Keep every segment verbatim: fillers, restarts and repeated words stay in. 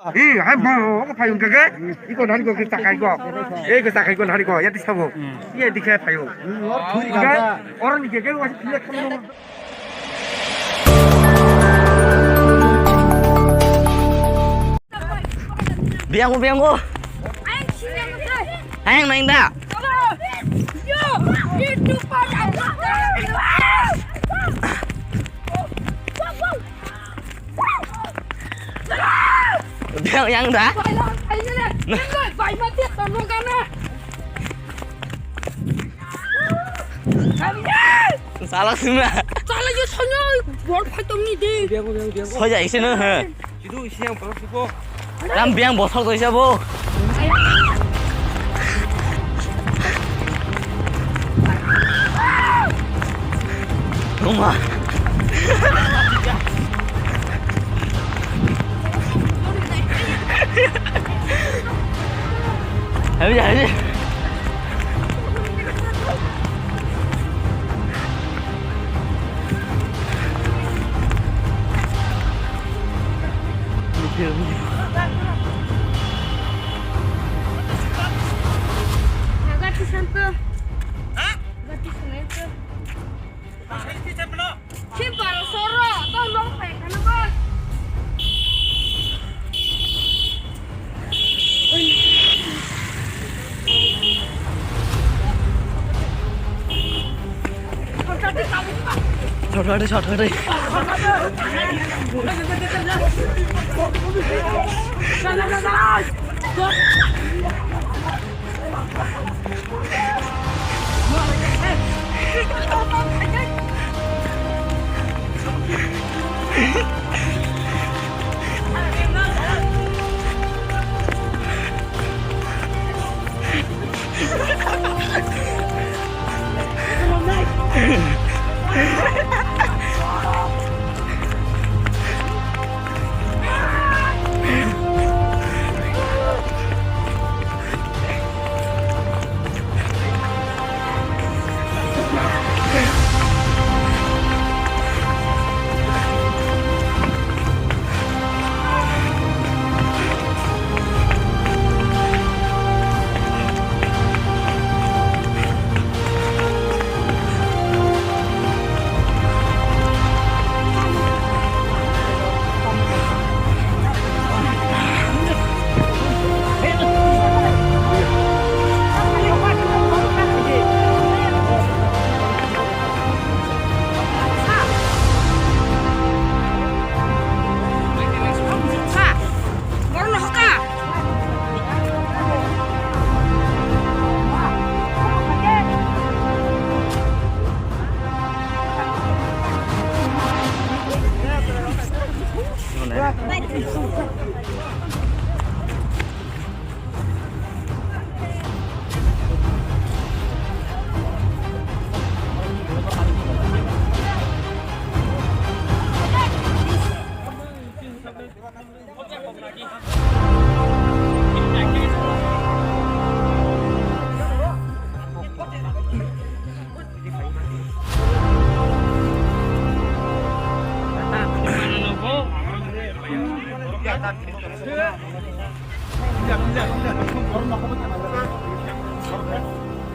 Eh, hai bo, ko phaiyung ke ke. Iko nani ko ke takai ko. Eh, ke takai ko nani ko, ya di sabo. Ya di ke phaiyung. Ke, orang ni ke ke wasi punya kamu. Biang ko, biang ko. Ayang naing da. Yang da? Salah semua. Salah yo sono. Bol phaitong ni de. Soja isi no he. Ram biang bosok to isa bo. Tungma. Habis habis. Shortcut, shortcut.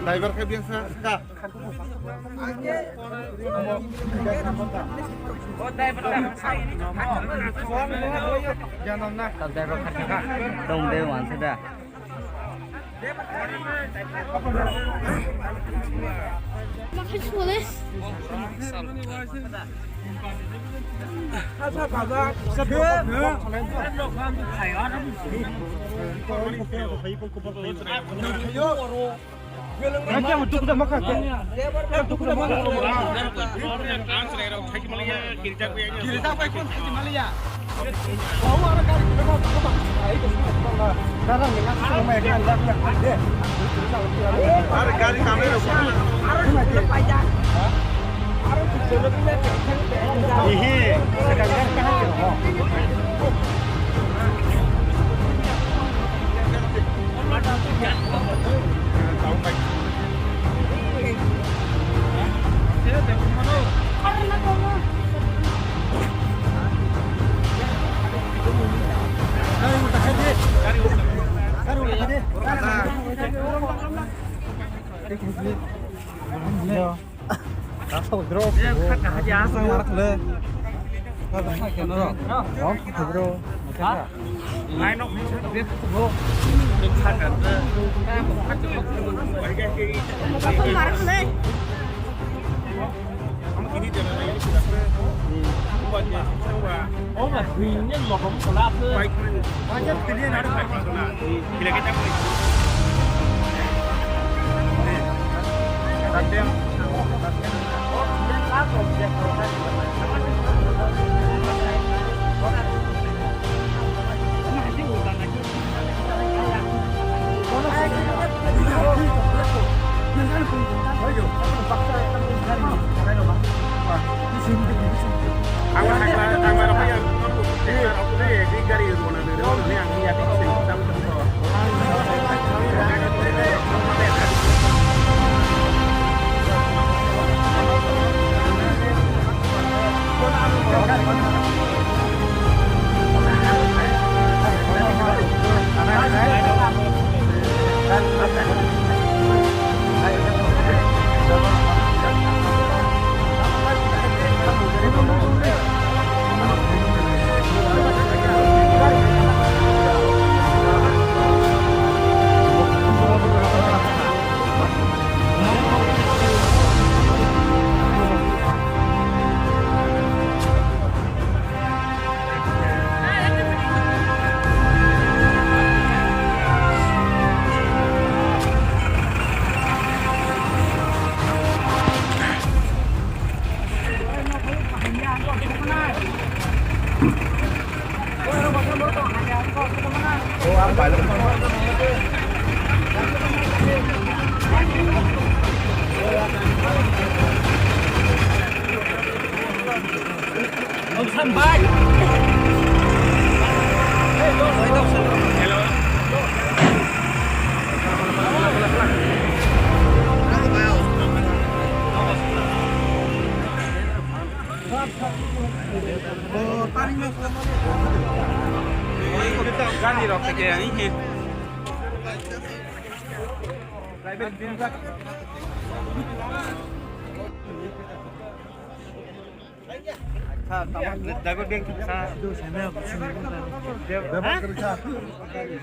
Driver khe biasa ka. Tong de wan se da.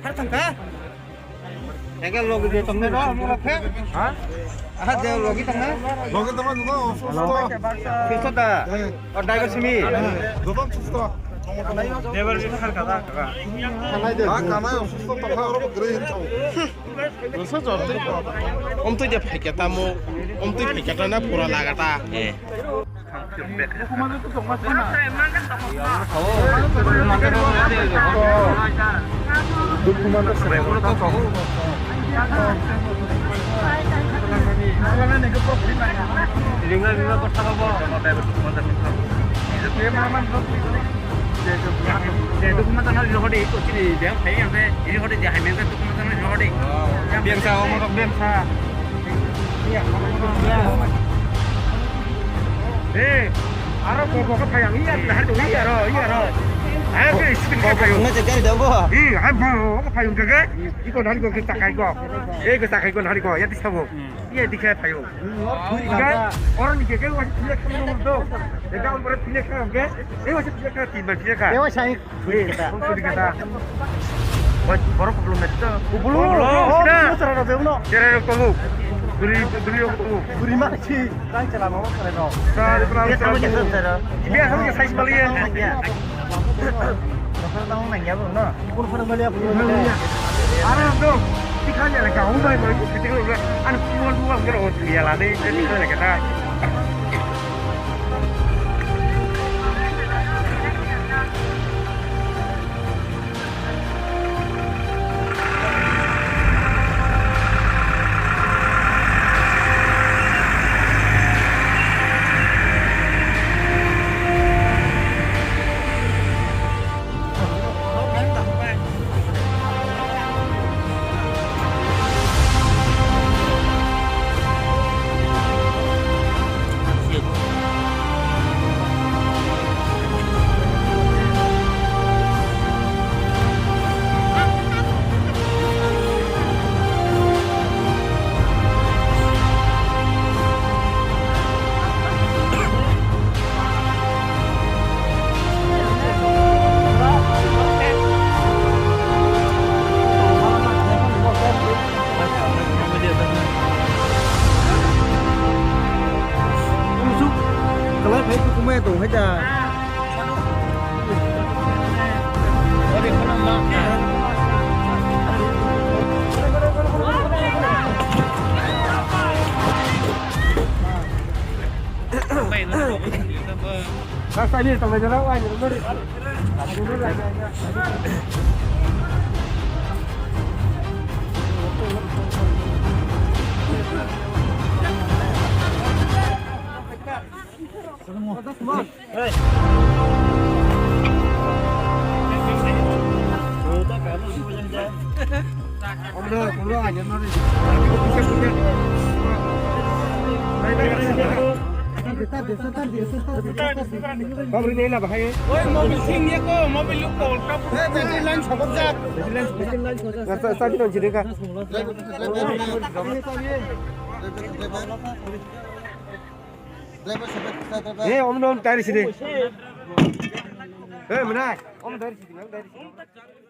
Har thangka? Engke logi de tongnai ro, amo khe? Ha? Aha, de logi tongnai? Logi tongnai, no, susto. Susto da? Eh. O, daigo simi? Eh, joto susto. Debar ni har kada, kaka. Kanai de. Ha, kanai, susto, tongkha, oro, gre, hin, chao. Rasa jordi. Om tu je phaikya tamo. Om tu phaikya ta na pura lagata. Eh. Ringa ringa ko sabo. Jeto kuma tana rihode, ko chini beng phai yang se, rihode je hai meng se to kuma tana rihode. Beng sa, omo rok beng sa. Eh, aro ko ko phai yang iya, har to iya ro, iya ro. Hai ke skin ke phai. Nge je gari dong bo. Ih, hai bo ko phai ke. Iko nari ko ke takai ko. Eh, ke takai ko nari ko, ya di sabo. Iya di ke phai. Orang ni ke ke wajib pilih ke nomor do. Ega orang pilih ke ke. Eh, wajib pilih ke, timbal pilih ke. Dewa sai. Wih, kita. Kau sudah kata. Wah, borok belum itu. Belum. Oh, sudah. Belum, sudah, belum. Kira yang tolu. Beri, beri yang tolu. Beri mana sih? Kan celana mau keren dong. Sudah, sudah, sudah. Dia sama kita, sudah. Dia sama kita, size balik ya. Iya. Dokter tahu nanya belum, no? Pun pernah balik apa belum? Ada dong. Tiga aja lagi. Kau main main kita dulu. Anak semua dua kita, oh, dia lah deh. Jadi kita lagi kita. Oi, mobil sing ye ko, mobil lu ko, kap. Line sabak jak. Line sabak jak. Sa, sa, sa, sa, sa, sa, Driver, driver, driver. Eh, om, om, tari sini. Eh, mana? Om, tari sini, tari sini.